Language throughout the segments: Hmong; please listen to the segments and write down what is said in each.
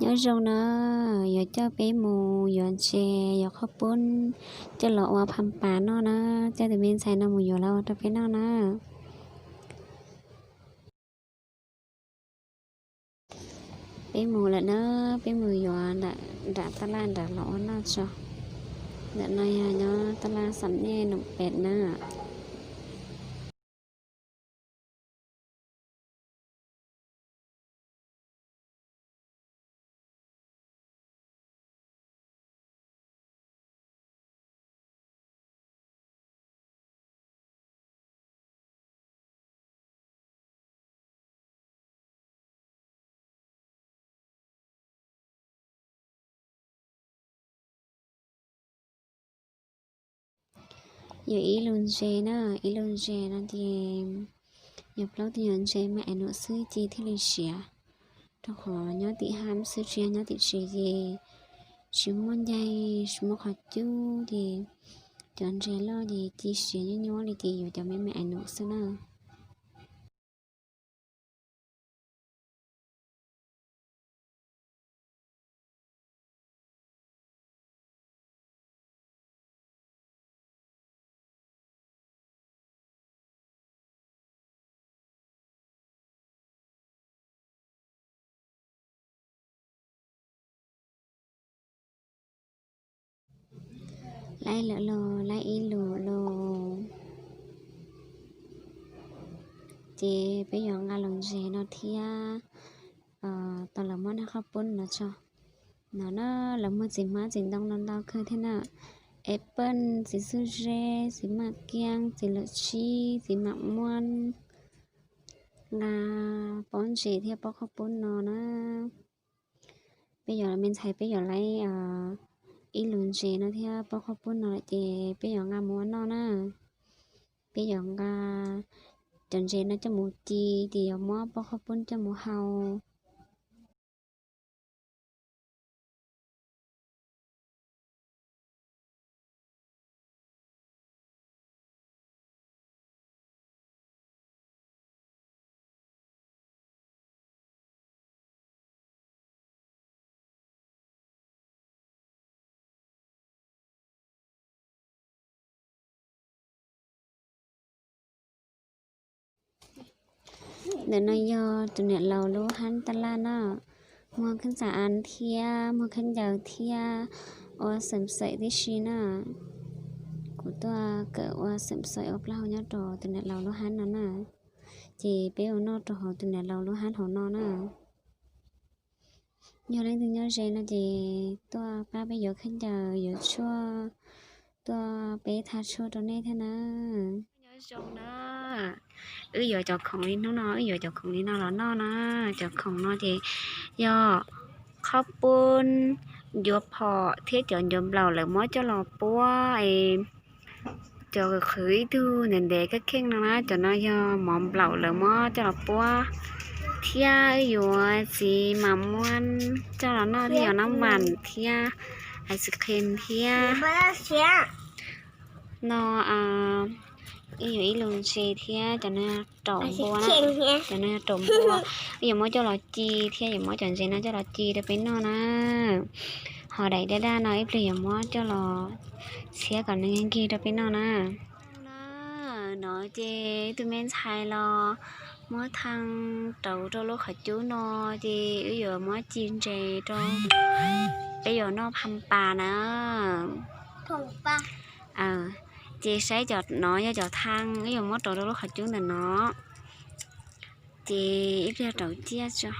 Nyob zoo na, yuav coj peb mus yuav ntses, yuav qhaub poob coj los ua pham pas noj na, coj tus me ntxhais no mus yuav los ua rau peb noj na. Peb mus lawm na, peb mus yuav nram taj laj nram los ua noj tso. Ntawm no yog nyob taj laj xam nej num pem na. Yog ib lub ntses na, ib lub ntses no ces yog plaub tug nyuag ntses me es num xwb ces thiaj li siav, rau qhov nyob tim hab xwb, tsis yog nyob tim tsev ces tsis muaj ncaig tsis muaj qhov cub ces cov ntses loj ces ci siav nyuaj nyuaj li ces yuav cov me me es num xwb na. Laib lawm los laib ib lus los, ces peb yuav nqa los ntses no thiab. Tau lawv muab nag qhaub poob no tso. No na, lawv muag txiv hmab txiv ntoo no ntau kawg thiab na. Apple, txiv xub zeb, txiv maj kiab, txiv lawm tsib, txiv mam muab, nqa pob ntses thiab pob qhaub poob no na. Peb yuav, me ntxhais, peb yuav laib ib lus ntses no thiab pob qhaub poob no lawm ces peb yuav nqa mus ua noj na. Peb yuav nqa cov ntses no coj mus ci ces yuav muab pob qhaub poob coj mus hau. Ntawm no yog tus niam laus lub hab taj laj na, muag khaub ntxav av thiab muag khaub ncaws thiab ua xeem xaim tib si na. Kuv tuaj kawm ua xeem xaim ua plaub hau nyob rau tus niam laus lub hab no na, ces peb ua noj rau hauv tus niam laus lub hab hauv no na. Yog leej twg nyob ze no ces tuaj pab peb yuav khaub ncaws yuav tshuaj, tuaj peb thaj tshuaj rau nej thiab na. Nyob zoo na, wb yuav cov khoom li hnub no, wb yuav cov khoom li no los noj na. Cov khoom no ces yog qhaub poob, ncuav phom thiab cov ncuav nplaum lawv muab coj los puab es cov qhwv ib tug ntev ntev kheej kheej no na, cov no yog mov nplaum lawv muab coj los puab, thiab wb yuav txiv mam muab coj los noj thiab, yuav nab vam thiab ice cream thiab. No, wb yuav ib lus ntses thiab cov no raum npua na, cov no yog raum npua. Wb yuav muab coj los ci thiab yuav muab cov ntses no coj los ci rau peb noj na. Ho daim daj daj no ib pliag yuav muab coj los txhiab kom nws nkig rau peb noj na. No ces tus me ntxhais los muab thaj rauv rau lub qhov cub no, ces wb yuav muab ci ntses rau, peb yuav noj phaj pas na. Ces saib cov no yog cov thaj wb yuav muab rauv rau lub qhov cub ntawm no, ces ib pliag rauv ciaj tso.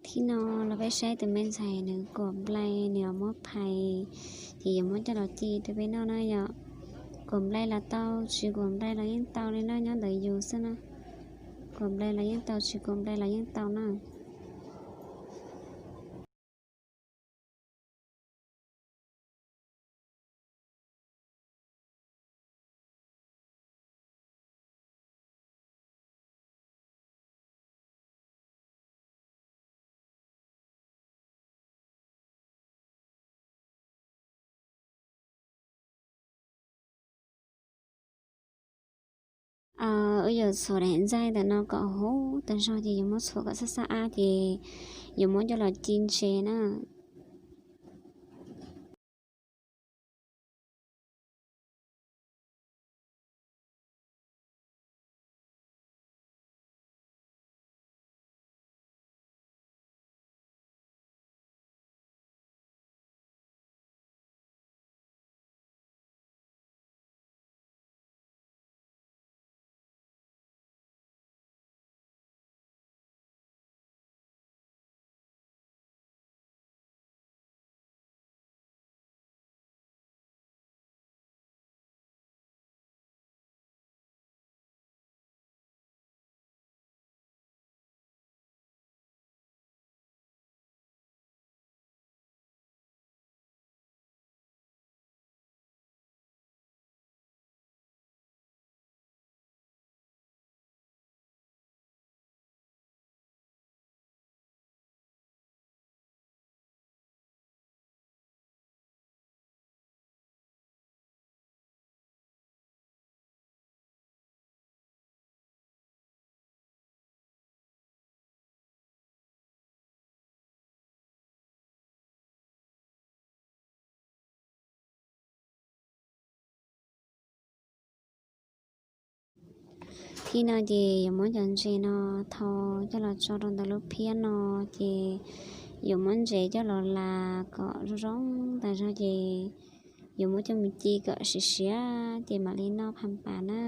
Thib no los peb saib tus me ntxhais nws kuam nplai, nws muab phais, ces yuav muab coj los ci rau peb noj na yom. Kuam nplai los tau, tsis kuam nplai los yeej tau li na, nyob ntawm yus xwb na. Kuam nplai los yeej tau, tsis kuam nplai los yeej tau na. Wb yuav txhuam daim ntxaij ntawm no kom huv tas zog ces yuav muab txhuam kom xab xab ab ces yuav muab coj los ci ntses na. Thib no ces yuav muab cov ntses no thau coj los tso rau ntawm lub phiab no, ces yuav muab ntses coj los las kom zoo zoo tas zog ces yuav muab coj mus ci kom siav siav ces mam li noj phaj pas na.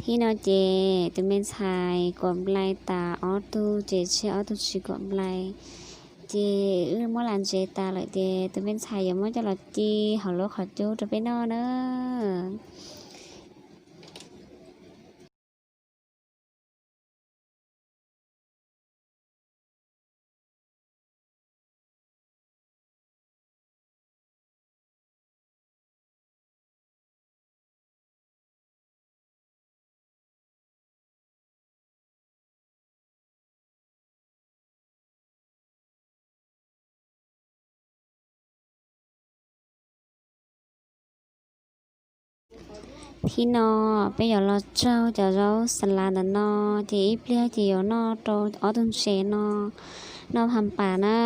Thib no ces tus me ntxhais kuam nplai tas ob tug ces tseg ob tug tsis kuam nplai. Ces wb muab las ntses tas lawm ces tus me ntxhais yuav muab coj los ci hauv lub qhov cub rau peb noj na. Thib no peb yuav los tsaug cov zaub xas las ntawm no, ces ib pliag ces yuav noj rau ob tug ntses no, noj phaj pas na.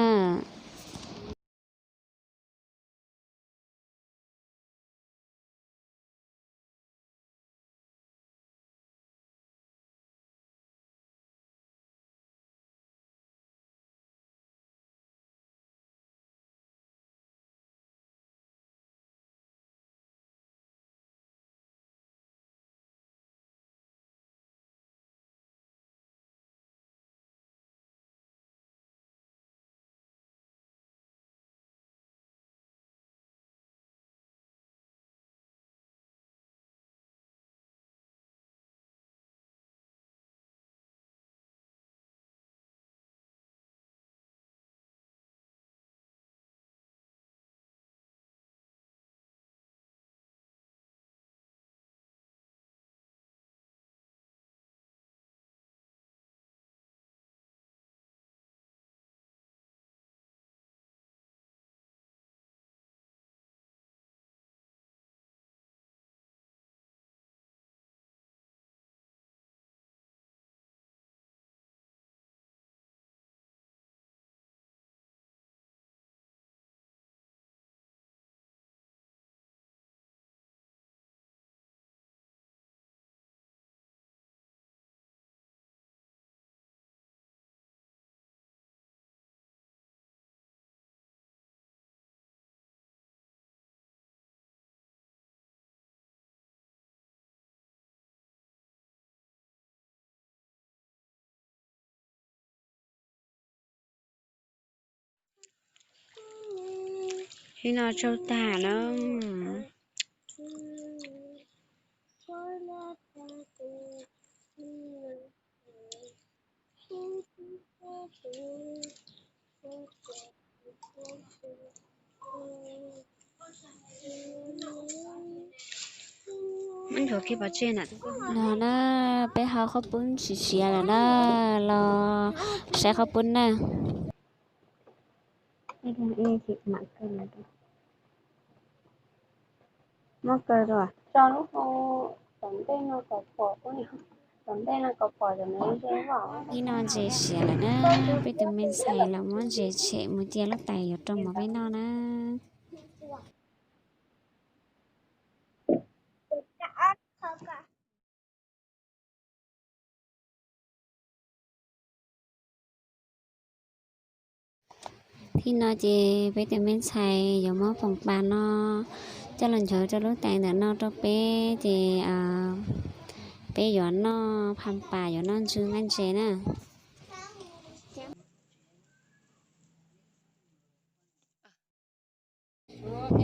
Li no tsau tag na. No na, peb hau qhaub poob tsis siav lawm na, los saib qhaub poob na. Li no ntses siav lawm na, peb tus me ntxhais los muab ntses tshem mus cia lub tais yuav rau mov peb noj na. Tib no ces peb tus me ntxhais yuav muab pham pas no coj los nchuav rau lub tais ntawm no rau peb ces peb yuav noj pham pas, yuav noj ntsw nqaij ntses na.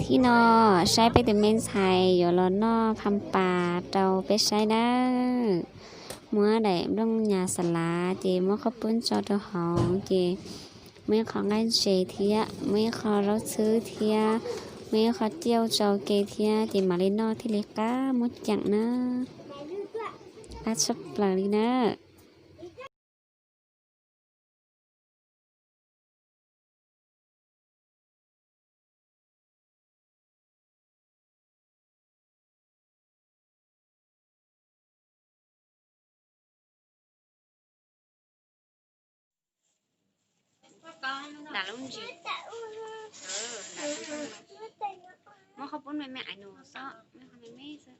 Tib no saib peb tus me ntxhais yuav los noj pham pas rau peb saib nawb. Muab daim nplooj nyas xas lav ces muab qhaub poob tso rau hauv ces muaj ib qho nqaij ntses thiab muaj ib qho zaub txhwb thiab muaj ib qho cauj tso ke thiab ces mam li noj thiaj li qab muab ceem na. Qab tshaj plaws li na. Nram lub ntsis, muab qhaub poob me me ais nus xwb, muab qhov me me xwb.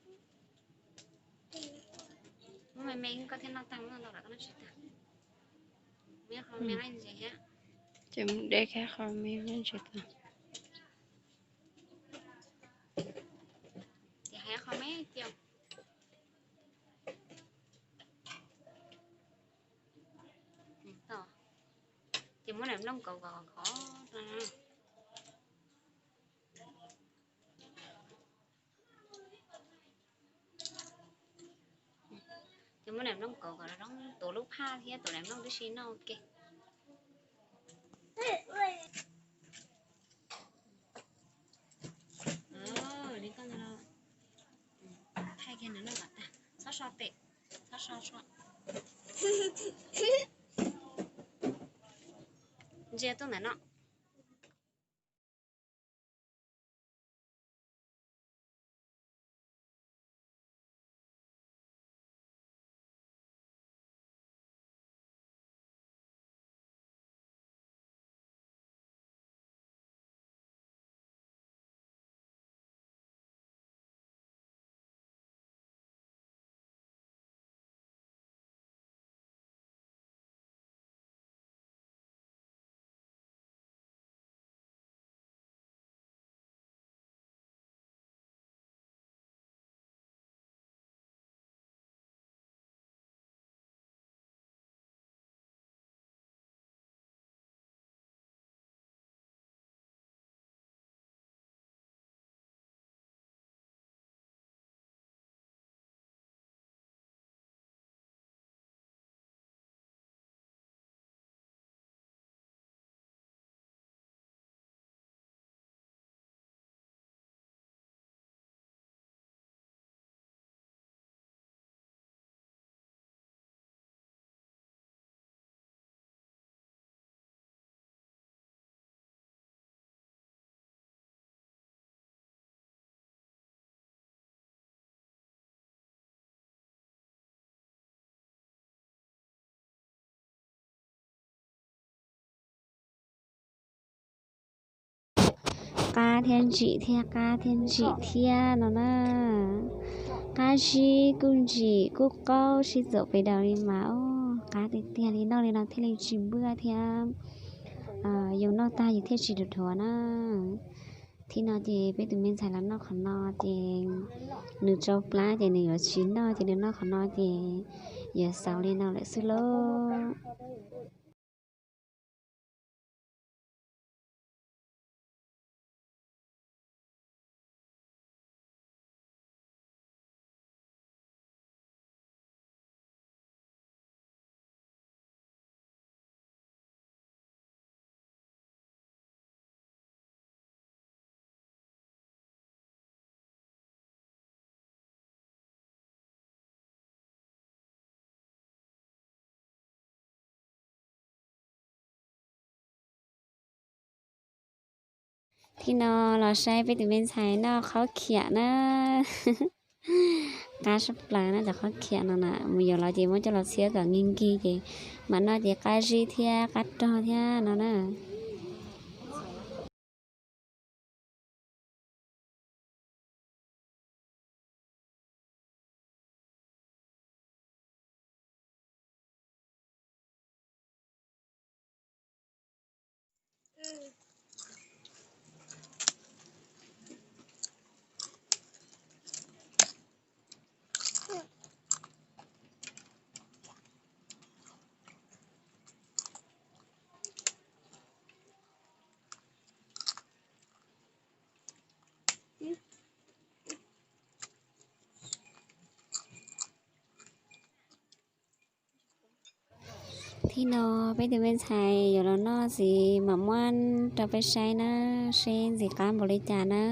Muab me me koj thiaj noj tag, muab ntau lawm koj noj tsis tag. Muab qhov me me ntsis thiab. Ces mus de kiag qhov me me ntsis tag. Ces hais qhov me cia. Ces muab daim nplooj kauv kom khov. Ces muab daim nplooj kauv kom zoo, tuav lub phaj thiab tuav daim nplooj tib si noj ua ke. Li koj ntag los, thaij kiag nws noj kom tag, txhob so tes, txhob so so. Ntsia tuaj ntawm no. Qab thiab ntsim thiab qab thiab ntsim thiab no na. Qab zib kuj ntsim kuj qaub sib txuam pes daus li mas, qab tiag tiag li, noj li no thiaj li tsis npwj thiab yus noj tag yus thiaj tsis dhuav dhuav na. Thaum no ces peb tus me ntxhais los noj qhov no ces nws tsau plab ces nws yuav tsis noj ces nws noj qhov no ces yuav xaus li no lawm xwb lauj. Thaum no los saib peb tus me ntxhais noj qhob khiam na. Qab sab plaws na, cov qhob khiam no na, mus yuav los ces muab coj los txhiab kom nkig nkig ces mam noj ces qab zib thiab qab rog thiab no na. Thaum no peb tus me ntxhais yuav los noj ntxiv mam muab rau peb saib na, seb ntxim qab npaum li cas na.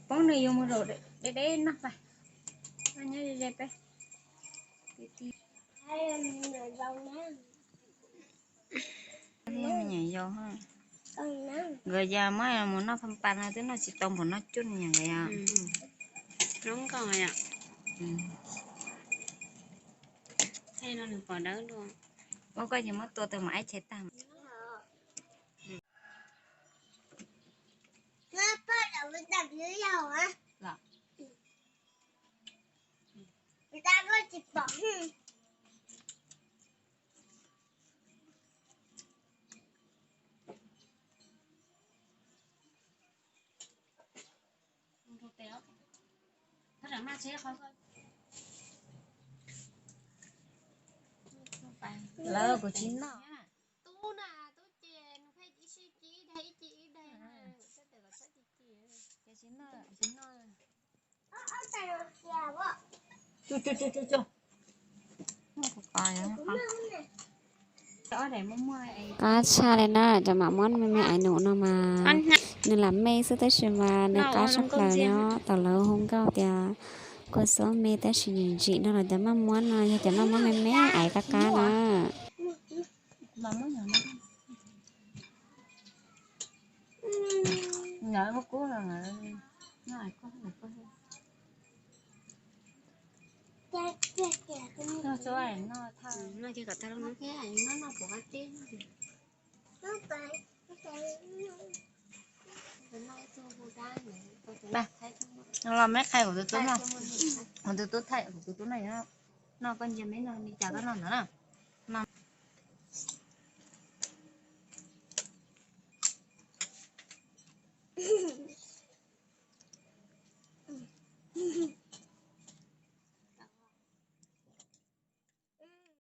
Poob nws yuav mus zaum deb deb noj pais, nyob ze ze peb. Nyiam yau, nkawd yog muab mus noj pha pas no twb noj tsis tau npaum no cuj nyiam nkawd yog. Zoo nkauj yom. Thaij no nws pom dawb dua. Ua koj ces muab tua tau mas aib chais tag. Lawv kuv tsis noj. Qab tshaj li na, cov mam muab me me aiv num no mas nws lam me xwb tab sis mas nws qab tshaj plaws li os. Thaum lawv hu nkauj tias kua xub me tab sis ntsim ntsim no los cov maj muab no yog cov maj muab me me aiv qab qab na. Los meb qhais kuv tus tub noj, kuv tus tub thaij, kuv tus tub noj, noj koj ntsia meb noj li cas koj noj ntawd na.